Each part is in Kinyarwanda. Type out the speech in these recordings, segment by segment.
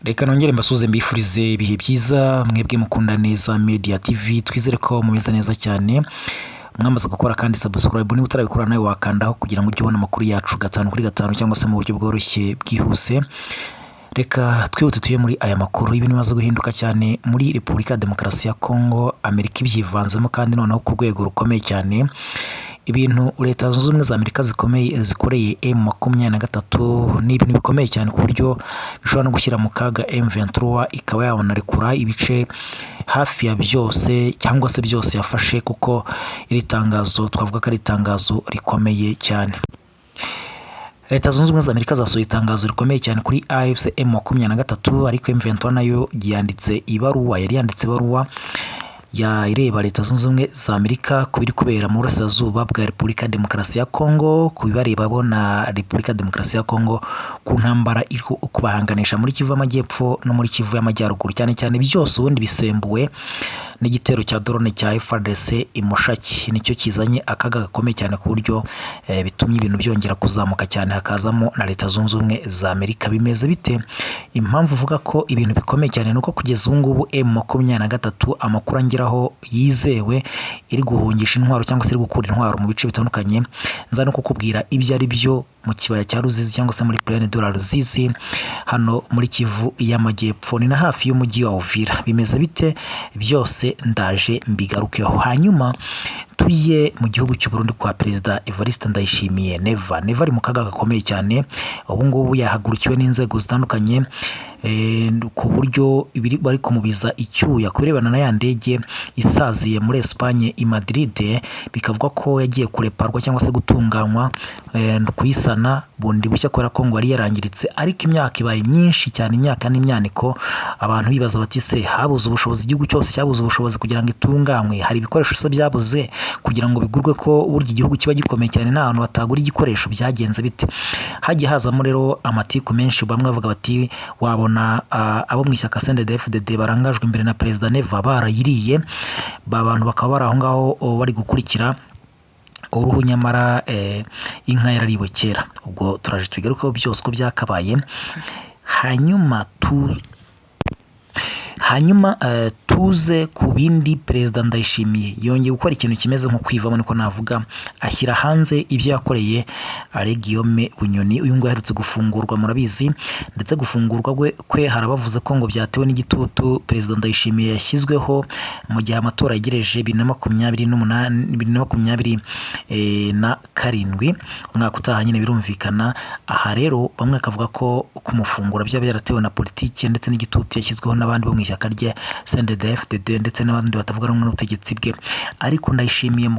Reka nongere mbasuhuze, mbifurize ibihe byiza, mwebwe mukunda Neza Media TV. Twizere ko mumeze neza cyane, mwamaze gukora kandi subscribe. Niba utarabikora nawe wakandaho kugira ngo ujye ubona amakuru yacu gatanu kuri gatanu cyangwa se mu buryo bworoshye, bwihuse. Reka twihute tuye muri aya makuru. Ibintu bimaze guhinduka cyane muri Repubulika ya Demokarasi ya Kongo, Amerika ibyivanzemo kandi noneho ku rwego rukomeye cyane. Ibintu Leta Zunze Ubumwe za Amerika zikomeye zikoreye M23 ni ibintu bikomeye cyane, ku buryo bishobora no gushyira mu kaga M23, ikaba yabanarekura ibice hafi ya byose cyangwa se byose yafashe, kuko iri tangazo twavuga ko ari itangazo rikomeye cyane. Leta Zunze Ubumwe za Amerika zasohoye itangazo rikomeye cyane kuri AFC M23, ariko M23 nayo yanditse ibaruwa, yari yanditse ibaruwa ireba Leta Zunze Ubumwe za Amerika ku biri kubera mu burasirazuba bwa Repubulika ya Demokarasi ya Kongo, ku bibareba bo na Repubulika ya Demokarasi ya Kongo, ku ntambara iri kubahanganisha muri Kivu y'Amajyepfo no muri Kivu y'Amajyaruguru cyane cyane. Byose ubundi bisembuwe n'igitero cya drone cya FARDC i Mushaki, nicyo kizanye akaga gakomeye cyane, ku buryo bitumye ibintu byongera kuzamuka cyane, hakazamo na Leta Zunze Ubumwe za Amerika. Bimeze bite? Impamvu uvuga ko ibintu bikomeye cyane ni uko kugeza ubu ngubu M23, amakuru angeraho yizewe, iri guhungisha intwaro cyangwa se iri gukura intwaro mu bice bitandukanye. Nza no kukubwira ibyo ari byo mu kibaya cya Ruzizi cyangwa se muri Plaine de la Ruzizi, hano muri Kivu y'Amajyepfo, ni na hafi y'umujyi wa Uvira. Bimeze bite? Byose ndaje mbigarukeho. Hanyuma tujye mu gihugu cy'u Burundi kwa Perezida Evariste Ndayishimiye, Neva. Neva ari mu kaga gakomeye cyane ubu ngubu, yahagurukiwe n'inzego zitandukanye ku buryo bari kumubiza icyuya ku birebana na ya ndege isaziye muri Espagne i Madrid, bikavuga ko yagiye kureparwa cyangwa se gutunganywa, kuyisana bundi bushya, kubera ko ngo yari yarangiritse. Ariko imyaka ibaye myinshi cyane, imyaka n'imyaniko, abantu bibaza bati: "Se habuze ubushobozi? Igihugu cyose cyabuze ubushobozi kugira ngo itunganywe? Hari ibikoresho se byabuze kugira ngo bigurwe?" Ko burya igihugu kiba gikomeye cyane, nta hantu batagura igikoresho. Byagenze bite? Hagiye hazamo rero amatiku menshi. Bamwe bavuga bati: "Wabona abo mu ishyaka CNDD-FDD barangajwe imbere na Perezida Neva barayiriye." Ba bantu bakaba bari aho ngaho, bari gukurikira uruhu, nyamara inka yarariwe kera. Ubwo turaje tubigarukeho byose uko byakabaye. Hanyuma tuze ku bindi. Perezida Ndayishimiye yongeye gukora ikintu kimeze nko kwivamo, niko navuga, ashyira hanze ibyo yakoreye Alain Guillaume Bunyoni. Uyu nguyu aherutse gufungurwa, murabizi. Ndetse gufungurwa kwe harabavuze ko ngo byatewe n'igitutu Perezida Ndayishimiye yashyizweho mu gihe amatora yegereje 2028, 2027, umwaka utaha nyine, birumvikana. Aha rero bamwe bakavuga ko kumufungura byaba byaratewe na politiki ndetse n'igitutu yashyizweho n'abandi bo mu ishyaka rye CNDD-FDD ndetse n'abandi batavuga rumwe n'ubutegetsi bwe. Ariko Ndayishimiye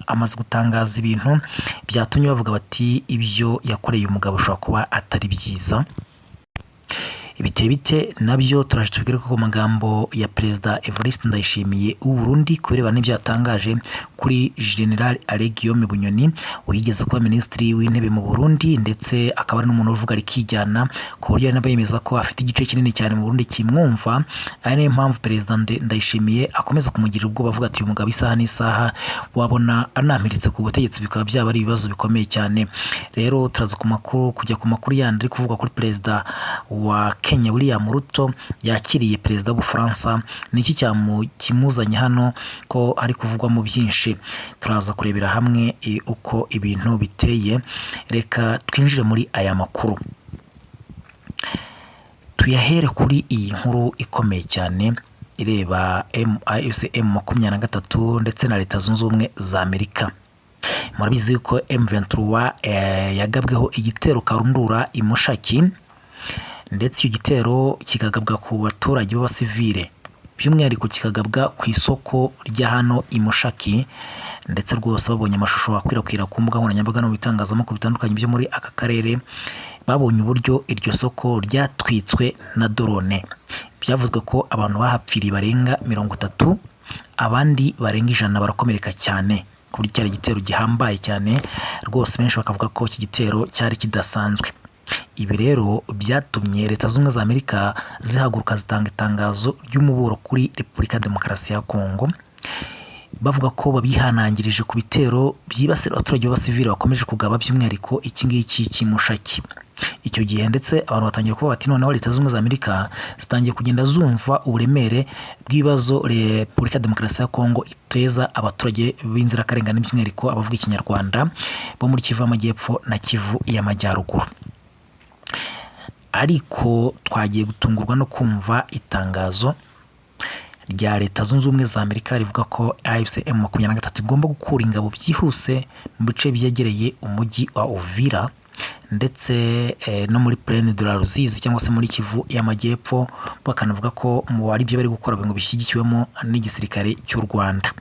amaze gutangaza ibintu byatumye bavuga bati: "Ibyo yakoreye umugabo bishobora kuba atari byiza." Biteye bite? Nabyo turaje tubwire ko ku magambo ya Perezida Evariste Ndayishimiye w'u Burundi ku birebana n'ibyo yatangaje kuri General Alain Guillaume Bunyoni, wigeze kuba Minisitiri w'Intebe mu Burundi, ndetse akaba ari n'umuntu uvuga rikijyana, ku buryo hari n'abayemeza ko afite igice kinini cyane mu Burundi kimwumva. Ari nayo mpamvu Perezida Ndayishimiye akomeza kumugirira ubwoba, avuga ati: "Uyu mugabo isaha n'isaha wabona anampiritse ku butegetsi, bikaba byaba ari ibibazo bikomeye cyane." Rero turaza ku makuru, kujya ku makuru yandi ari kuvugwa kuri Perezida wa Kenya William Ruto yakiriye Perezida w'Ubufaransa. Ni iki kimuzanye hano ko hari kuvugwamo byinshi? Turaza kurebera hamwe uko ibintu biteye. Reka twinjire muri aya makuru, tuyahere kuri iyi nkuru ikomeye cyane ireba AFC M23 ndetse na Leta Zunze Ubumwe za Amerika. Murabizi yuko M23 yagabweho igitero karundura i Mushaki, ndetse icyo gitero kikagabwa ku baturage b'abasivile, by'umwihariko kikagabwa ku isoko rya hano i Mushaki. Ndetse rwose babonye amashusho akwirakwira ku mbuga nkoranyambaga no mu bitangazamakuru bitandukanye byo muri aka karere, babonye uburyo iryo soko ryatwitswe na drone. Byavuzwe ko abantu bahapfiriye barenga 30, abandi barenga 100 barakomereka cyane, ku buryo cyari igitero gihambaye cyane rwose. Benshi bakavuga ko iki gitero cyari kidasanzwe. Ibi rero byatumye Leta Zunze Ubumwe za Amerika zihaguruka, zitanga itangazo ry'umuburo kuri Repubulika ya Demokarasi ya Kongo. Bavuga ko babihanangirije ku bitero byibasira abaturage b'abasivili bakomeje kugaba, by'umwihariko iki ngiki cy'imushaki. Icyo gihe ndetse abantu batangiye kuvuga bati noneho Leta Zunze Ubumwe za Amerika zitangiye kugenda zumva uburemere bw'ibibazo Repubulika ya Demokarasi ya Kongo iteza abaturage b'inzirakarengane, by'umwihariko abavuga Ikinyarwanda bo muri Kivu y'Amajyepfo na Kivu y'Amajyaruguru. Ariko twagiye gutungurwa no kumva itangazo rya Leta Zunze Ubumwe za Amerika rivuga ko AFC M23 igomba gukura ingabo byihuse mu bice byegereye umujyi wa Uvira ndetse no muri Plaine de la Ruzizi cyangwa se muri Kivu y'Amajyepfo, bakanavuga ko mu ari byo bari gukora ngo bishyigikiwemo n'igisirikare cy'u Rwanda.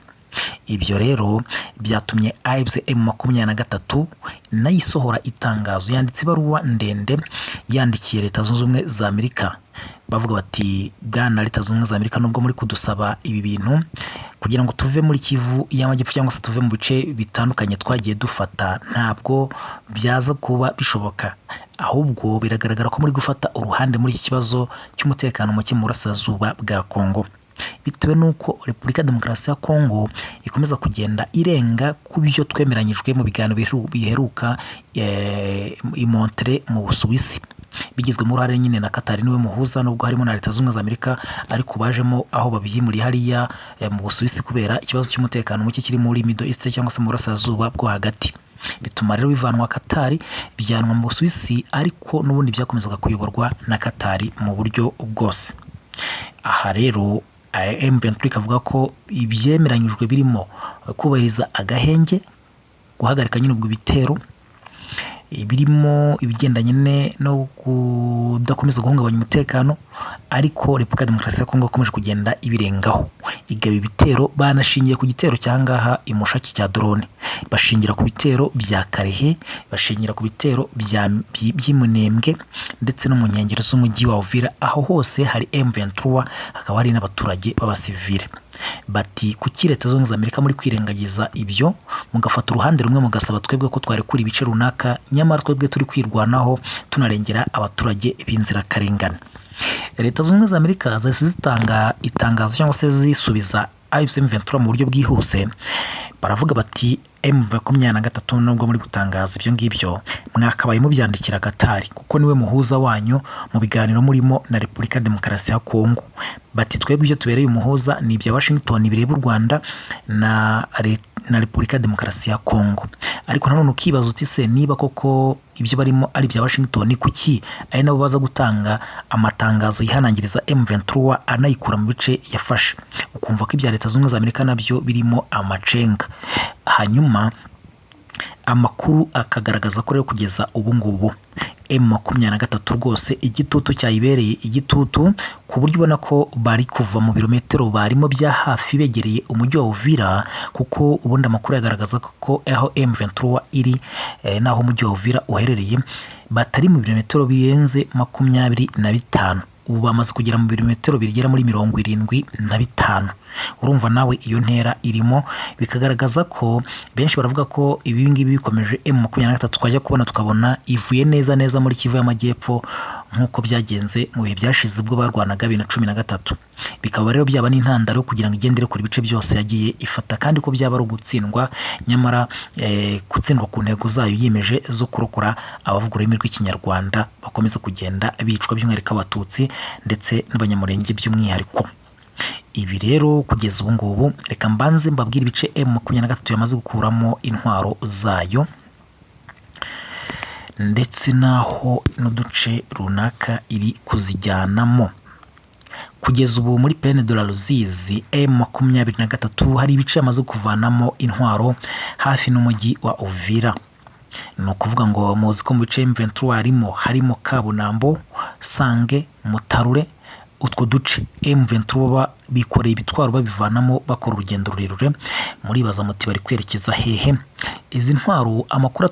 Ibyo rero byatumye AFC M23 nayo isohora itangazo, yanditse ibaruwa ndende yandikiye Leta Zunze Ubumwe za Amerika, bavuga bati bwana Leta Zunze Ubumwe za Amerika, nubwo muri kudusaba ibi bintu kugira ngo tuve muri Kivu y'Amajyepfo cyangwa se tuve mu bice bitandukanye twagiye dufata, ntabwo byaza kuba bishoboka, ahubwo biragaragara ko muri gufata uruhande muri iki kibazo cy'umutekano muke mu burasirazuba bwa Kongo, bitewe n'uko Repubulika ya Demokarasi ya Kongo ikomeza kugenda irenga ku byo twemeranyijwe mu biganiro biheruka i Montreux mu Busuwisi, bigizwemo uruhare nyine na Qatar, niwe muhuza, nubwo harimo na Leta Zunze Ubumwe za Amerika, ariko bajemo aho babyimuriye hariya mu Busuwisi kubera ikibazo cy'umutekano muke kiri muri Middle East cyangwa se mu burasirazuba bwo hagati. Bituma rero bivanwa Qatar bijyanwa mu Busuwisi, ariko n'ubundi byakomezaga kuyoborwa na Qatar mu buryo bwose. Aha rero M23 ikavuga ko ibyemeranyijwe birimo kubahiriza agahenge, guhagarika nyine ubwo bitero, birimo ibigendanye no kudakomeza guhungabanya umutekano, ariko Repubulika ya Demokarasi ya Kongo ikomeje kugenda ibirengaho igaba ibitero. Banashingiye ku gitero cyangaha imushaki cya drone, bashingira ku bitero bya Karehe, bashingira ku bitero by'Imunembwe ndetse no mu nkengero z'umujyi wa Uvira. Aho hose hari M23, hakaba hari n'abaturage b'abasivile. Bati kuki Leta Zunze Ubumwe za Amerika muri kwirengagiza ibyo, mugafata uruhande rumwe, mugasaba twebwe ko twarekura ibice runaka, nyamara twebwe turi kwirwanaho tunarengera abaturage b'inzirakarengane? Leta Zunze Ubumwe za Amerika zahise zitanga itangazo cyangwa se zisubiza AFC M23 mu buryo bwihuse. Baravuga bati M23, nubwo muri gutangaza ibyo ngibyo, mwakabaye mubyandikira Qatar, kuko niwe muhuza wanyu mu biganiro murimo na Repubulika ya Demokarasi ya Kongo. Bati twebwe ibyo tubereye umuhuza ni ibya Washington bireba u Rwanda na Repubulika ya Demokarasi ya Kongo. Ariko nanone ukibaza uti se niba koko ibyo barimo ari ibya Washington, kuki ari nabo baza gutanga amatangazo yihanangiriza M23 anayikura mu bice yafashe? Ukumva ko ibya Leta Zunze Ubumwe za Amerika nabyo birimo amacenga. Hanyuma amakuru akagaragaza ko rero kugeza ubu ngubu M23 rwose igitutu cyayibereye igitutu, ku buryo ubona ko bari kuva mu birometero barimo bya hafi begereye umujyi wa Uvira, kuko ubundi amakuru yagaragaza ko aho M23 iri n'aho umujyi wa Uvira uherereye batari mu birometero birenze 25. Ubu bamaze kugera mu birometero bigera muri 75. Urumva nawe iyo ntera irimo, bikagaragaza ko benshi baravuga ko ibi ngibi bikomeje, M23 twajya kubona tukabona ivuye neza neza muri Kivu y'Amajyepfo, nk'uko byagenze mu bihe byashize ubwo barwanaga 2013. Bikaba rero byaba n'intandaro kugira ngo igendere kuri bice byose yagiye ifata, kandi ko byaba ari ugutsindwa, nyamara gutsindwa ku ntego zayo yiyemeje zo kurokora abavuga ururimi rw'Ikinyarwanda bakomeza kugenda bicwa, by'umwihariko Abatutsi ndetse n'Abanyamurenge by'umwihariko. Ibi rero kugeza ubu ngubu, reka mbanze mbabwire ibice M23 yamaze gukuramo intwaro zayo ndetse n'aho n'uduce runaka iri kuzijyanamo. Kugeza ubu muri Plaine de la Ruzizi, M23 hari ibice yamaze kuvanamo intwaro hafi n'umujyi wa Uvira. Ni ukuvuga ngo muzi ko mu bice M23 harimo Kabunambo, Sange, Mutarure, utwo duce M23 bikoreye ibitwaro babivanamo, bakora urugendo rurerure. Muribaza muti bari kwerekeza hehe izi ntwaro? Amakuru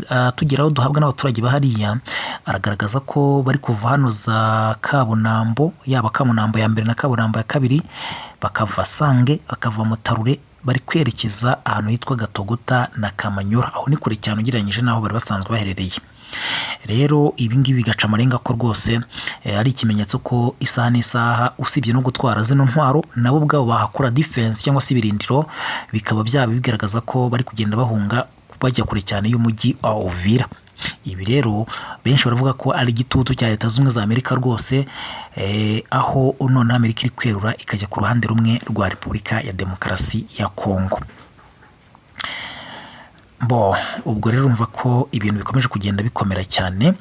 atugeraho duhabwa n'abaturage bahariya aragaragaza ko bari kuva hano za Kabunambo, yaba Kabunambo ya mbere na Kabunambo ya kabiri, bakava Sange, bakava Mutarure, bari kwerekeza ahantu hitwa Gatogota na Kamanyura. Aho ni kure cyane ugereranyije n'aho bari basanzwe baherereye. Rero ibi ngibi bigaca amarenga ko rwose ari ikimenyetso ko isaha n'isaha, usibye no gutwara zino ntwaro, nabo ubwabo bahakora defense cyangwa se ibirindiro, bikaba byaba bigaragaza ko bari kugenda bahunga bajya kure cyane y'umujyi wa Uvira. Ibi rero benshi baravuga ko ari igitutu cya Leta Zunze Ubumwe za Amerika rwose, aho noneho Amerika iri kwerura ikajya ku ruhande rumwe rwa Repubulika ya Demokarasi ya Kongo. Bo ubwo rero urumva ko ibintu bikomeje kugenda bikomera cyane.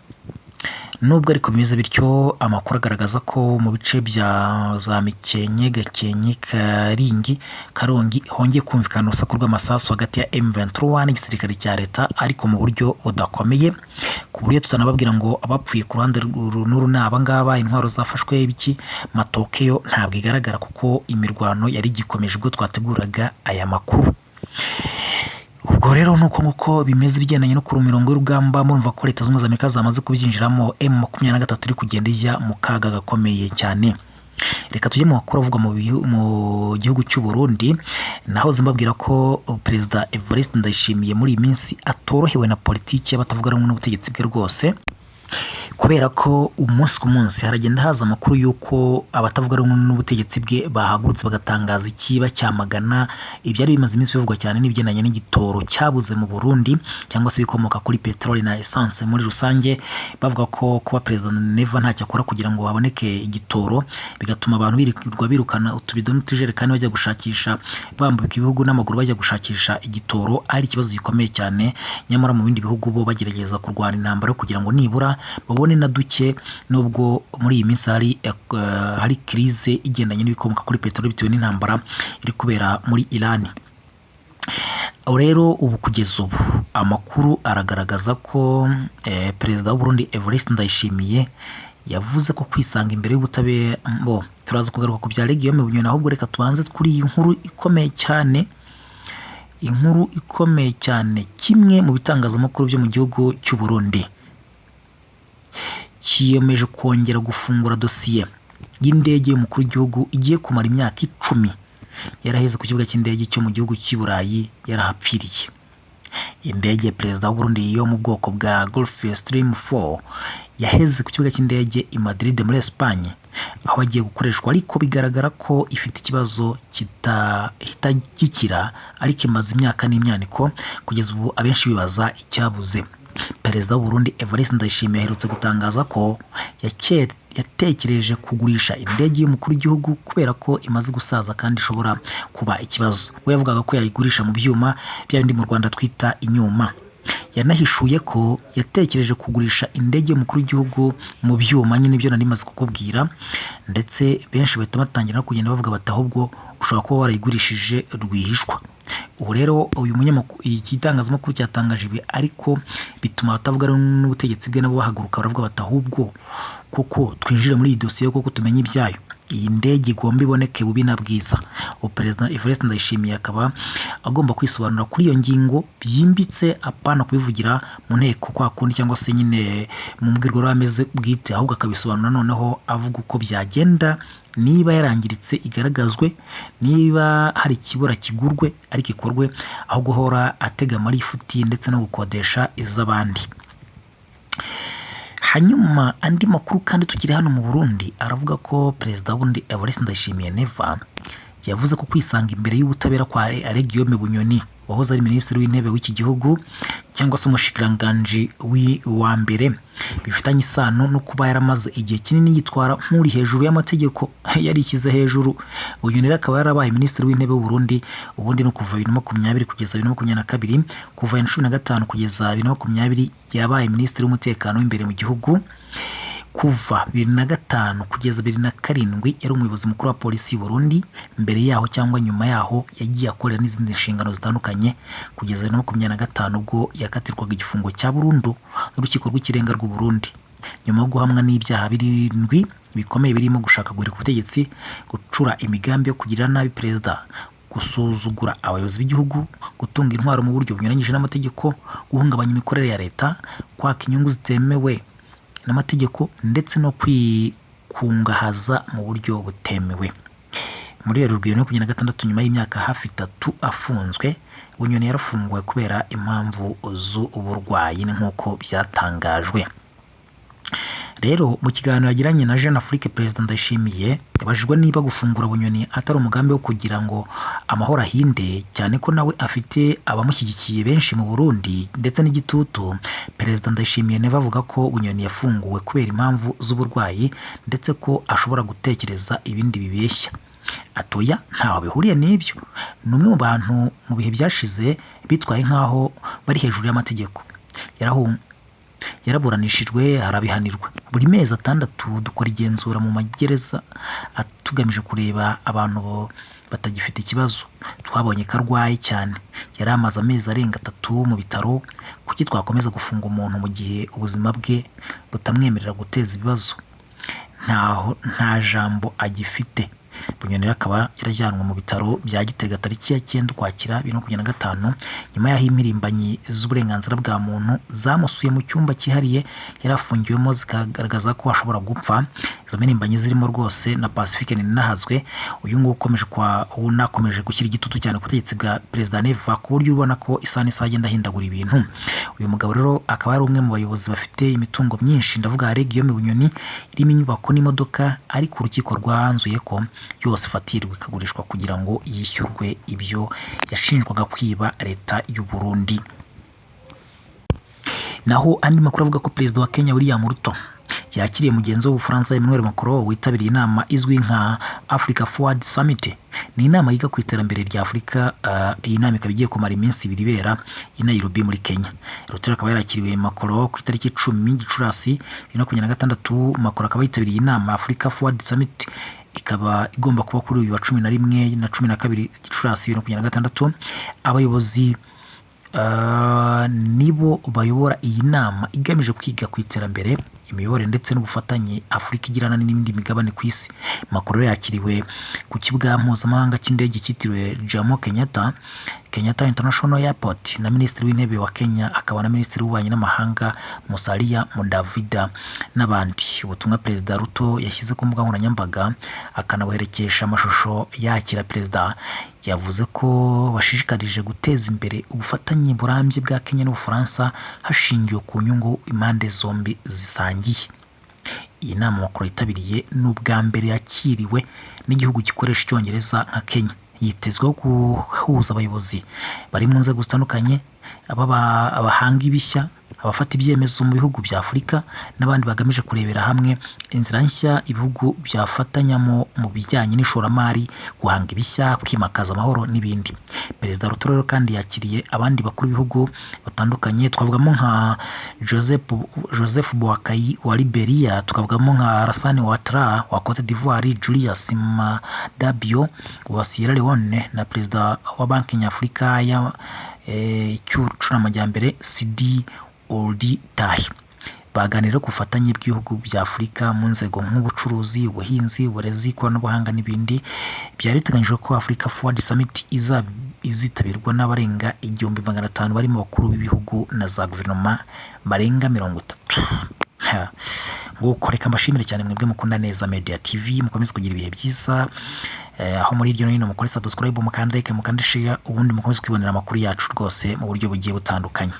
Nubwo ariko bimeze bityo, amakuru agaragaza ko mu bice bya za Mikenke, Gakenke, Karingi, Karongi hongeye kumvikana urusaku rw'amasasu hagati ya M23 n'igisirikare cya leta, ariko mu buryo budakomeye, ku buryo tutanababwira ngo abapfuye ku ruhande uru n'uru ni abangaba, intwaro zafashwe ibiki. Matokeyo ntabwo igaragara kuko imirwano yari igikomeje ubwo twateguraga aya makuru. Ubwo rero nuko nguko bimeze ibigendanye no ku mirongo y'urugamba. Murumva ko Leta Zunze Ubumwe za Amerika zamaze kubyinjiramo, M23 iri kugenda ijya mu kaga gakomeye cyane. Reka tujye mu makuru avugwa mu gihugu cy'u Burundi. Naho mbabwira ko Perezida Evariste Ndayishimiye muri iyi minsi atorohewe na politiki y'abatavuga rumwe n'ubutegetsi bwe rwose, kubera ko umunsi ku munsi haragenda haza amakuru y'uko abatavuga rumwe n'ubutegetsi bwe bahagurutse bagatangaza iki bacyamagana ibyari bimaze iminsi bivugwa cyane n'ibigendanye n'igitoro cyabuze mu Burundi, cyangwa se ibikomoka kuri peteroli na essence muri rusange, bavuga ko kuba Perezida Neva ntacyo akora kugira ngo haboneke igitoro, bigatuma abantu birirwa birukana utubido n'utujerekani bajya gushakisha, bambuka ibihugu n'amaguru bajya gushakisha igitoro, ari ikibazo gikomeye cyane. Nyamara mu bindi bihugu bo bagerageza kurwana intambara kugira ngo nibura babone na duke, nubwo muri iyi minsi hari crise igendanye n'ibikomoka kuri peteroli bitewe n'intambara iri kubera muri Iran. Rero ubu kugeza ubu amakuru aragaragaza ko Perezida w'u Burundi Evariste Ndayishimiye yavuze ko kwisanga imbere y'ubutabera, bo turaza kugaruka ku bya Guillaume Bunyoni, ahubwo reka tubanze kuri iyi nkuru ikomeye cyane, inkuru ikomeye cyane. Kimwe mu bitangazamakuru byo mu gihugu cy'u Burundi cyiyemeje kongera gufungura dosiye y'indege y'umukuru w'igihugu igiye kumara imyaka 10 yaraheze ku kibuga cy'indege cyo mu gihugu cy'i Burayi yarahapfiriye. Indege Perezida w'u Burundi yo mu bwoko bwa Gulfstream 4 yaheze ku kibuga cy'indege i Madrid muri Espagne, aho agiye gukoreshwa, ariko bigaragara ko ifite ikibazo kitahita gikira, ariko imaze imyaka n'imyaniko. Kugeza ubu abenshi bibaza icyabuze. Perezida w'u Burundi Evariste Ndayishimiye aherutse gutangaza ko yatekereje kugurisha indege y'umukuru w'igihugu kubera ko imaze gusaza kandi ishobora kuba ikibazo. We yavugaga ko yayigurisha mu byuma bya bindi mu Rwanda twita inyuma. Yanahishuye ko yatekereje kugurisha indege y'umukuru w'igihugu mu byuma nyine, ibyo nari maze kukubwira, ndetse benshi bahita batangira no kugenda bavuga bati ahubwo ushobora kuba warayigurishije rwihishwa. Ubu rero uyu munyamakuru, iki gitangazamakuru cyatangaje ibi, ariko bituma abatavuga rumwe n'ubutegetsi bwe nabo bahaguruka baravuga bati ahubwo koko twinjire muri iyi dosiye, koko tumenye ibyayo, iyi ndege igomba iboneke bubi na bwiza. Ubu Perezida Evariste Ndayishimiye akaba agomba kwisobanura kuri iyo ngingo byimbitse, apana kubivugira mu nteko kwa kundi cyangwa se nyine mu mbwirwaruhame ze bwite, ahubwo akabisobanura noneho avuga uko byagenda, niba yarangiritse igaragazwe, niba hari ikibura kigurwe, ariko ikorwe, aho guhora atega amarifuti ndetse no gukodesha iz'abandi. Hanyuma andi makuru kandi tukiri hano mu Burundi aravuga ko Perezida w'Uburundi Evariste Ndayishimiye Neva yavuze ko kwisanga imbere y'ubutabera kwa Alain Guillaume Bunyoni wahoze ari Minisitiri w'Intebe w'iki gihugu cyangwa se umushikiranganji wa mbere bifitanye isano no kuba yaramaze igihe kinini yitwara nk'uri hejuru y'amategeko, yarishyize hejuru. Bunyoni rero akaba yarabaye Minisitiri w'Intebe w'u Burundi ubundi no kuva 2020 kugeza 2022, kuva 2015 kugeza 2020 yabaye Minisitiri w'Umutekano w'imbere mu gihugu, kuva 2005 kugeza 2007 yari umuyobozi mukuru wa polisi y'u Burundi. Mbere yaho cyangwa nyuma yaho yagiye akorera n'izindi nshingano zitandukanye kugeza 2025 ubwo yakatirwaga igifungo cya burundu n'Urukiko rw'Ikirenga rw'u Burundi nyuma yo guhamwa n'ibyaha 7 bikomeye birimo gushaka guhirika ubutegetsi, gucura imigambi yo kugirira nabi perezida, gusuzugura abayobozi b'igihugu, gutunga intwaro mu buryo bunyuranyije n'amategeko, guhungabanya imikorere ya leta, kwaka inyungu zitemewe n'amategeko ndetse no kwikungahaza mu buryo butemewe. Muri Werurwe 2026, nyuma y'imyaka hafi 3 afunzwe, Bunyoni yarafunguwe kubera impamvu z'uburwayi nk'uko byatangajwe. Rero mu kiganiro yagiranye na Jeune Afrique, Perezida Ndayishimiye yabajijwe niba gufungura Bunyoni atari umugambi wo kugira ngo amahoro ahinde, cyane ko nawe afite abamushyigikiye benshi mu Burundi ndetse n'igitutu. Perezida Ndayishimiye Neva avuga ko Bunyoni yafunguwe kubera impamvu z'uburwayi, ndetse ko ashobora gutekereza ibindi bibeshya. Atoya, ntaho bihuriye n'ibyo. Ni umwe mu bantu mu bihe byashize bitwaye nk'aho bari hejuru y'amategeko. Yaraburanishijwe, arabihanirwa. Buri mezi 6 dukora igenzura mu magereza tugamije kureba abantu batagifite ikibazo. Twabonye ko arwaye cyane, yari amaze amezi arenga 3 mu bitaro. Kuki twakomeza gufunga umuntu mu gihe ubuzima bwe butamwemerera guteza ibibazo? Ntaho nta jambo agifite. Bunyoni rero akaba yarajyanwe mu bitaro bya Gitega tariki ya 9 Ukwakira 2025, nyuma y'aho impirimbanyi z'uburenganzira bwa muntu zamusuye mu cyumba cyihariye yari afungiwemo, zikagaragaza ko ashobora gupfa. Izo mpirimbanyi zirimo rwose na Pacifique Nininahazwe, uyu nguyu ukomeje kwa unakomeje gushyira igitutu cyane ku butegetsi bwa Perezida Neva, ku buryo ubona ko isaha n'isaha agenda ahindagura ibintu. Uyu mugabo rero akaba ari umwe mu bayobozi bafite imitungo myinshi, ndavuga Guillaume Bunyoni, irimo inyubako n'imodoka, ariko urukiko rwanzuye ko yose ifatirwa ikagurishwa kugira ngo yishyurwe ibyo yashinjwaga kwiba leta y'u Burundi. Naho andi makuru avuga ko Perezida wa Kenya William Ruto yakiriye mugenzi we w'Ubufaransa Emmanuel Macron, witabiriye inama izwi nka Africa Forward Summit. Ni inama yiga ku iterambere rya Afurika. Iyi nama ikaba igiye kumara iminsi 2 ibera i Nairobi muri Kenya. Ruto akaba yarakiriwe Macron ku itariki 10 Gicurasi 2026. Macron akaba yitabiriye inama Africa Forward Summit, ikaba igomba kuba kuri uyu wa 11 na 12 Gicurasi 2026. Abayobozi nibo bayobora iyi nama igamije kwiga ku iterambere, imiyoborere ndetse n'ubufatanye Afurika igirana n'indi migabane ku isi. Macron rero yakiriwe ku kibuga mpuzamahanga cy'indege cyitiriwe Jomo Kenyatta, Kenyatta International Airport, na Minisitiri w'Intebe wa Kenya akaba na Minisitiri w'Ububanyi n'Amahanga Musalia Mudavadi n'abandi. Ubutumwa Perezida Ruto yashyize ku mbuga nkoranyambaga, akanabuherekesha amashusho yakira perezida, yavuze ko bashishikarije guteza imbere ubufatanye burambye bwa Kenya n'Ubufaransa hashingiwe ku nyungu impande zombi zisangiye. Iyi nama Macron yitabiriye ni ubwa mbere yakiriwe n'igihugu gikoresha Icyongereza nka Kenya. Yitezweho guhuza abayobozi bari mu nzego zitandukanye, abahanga ibishya, abafata ibyemezo mu bihugu bya Afurika n'abandi bagamije kurebera hamwe inzira nshya ibihugu byafatanyamo mu bijyanye n'ishoramari, guhanga ibishya, kwimakaza amahoro n'ibindi. Perezida Ruto rero kandi yakiriye abandi bakuru b'ibihugu batandukanye, twavugamo nka Joseph Boakai wa Liberia, tukavugamo nka Alassane Ouattara wa Cote d'Ivoire, Julius Maada Bio wa Sierra Leone na Perezida wa Banki Nyafurika ya y'Icuramajyambere Sidi Ould Tah. Baganira ku bufatanye bw'ibihugu bya Afurika mu nzego nk'ubucuruzi, ubuhinzi, uburezi, ikoranabuhanga n'ibindi. Byari biteganyijwe ko Africa Forward Summit izitabirwa n'abarenga 1500, barimo abakuru b'ibihugu na za guverinoma barenga 30. Nguko, reka mbashimire cyane mwebwe mukunda Neza Media TV. Mukomeze kugira ibihe byiza aho muri hirya no hino. Mukore subscribe, mukande like, mukande share, ubundi mukomeze kwibonera amakuru yacu rwose mu buryo bugiye butandukanye.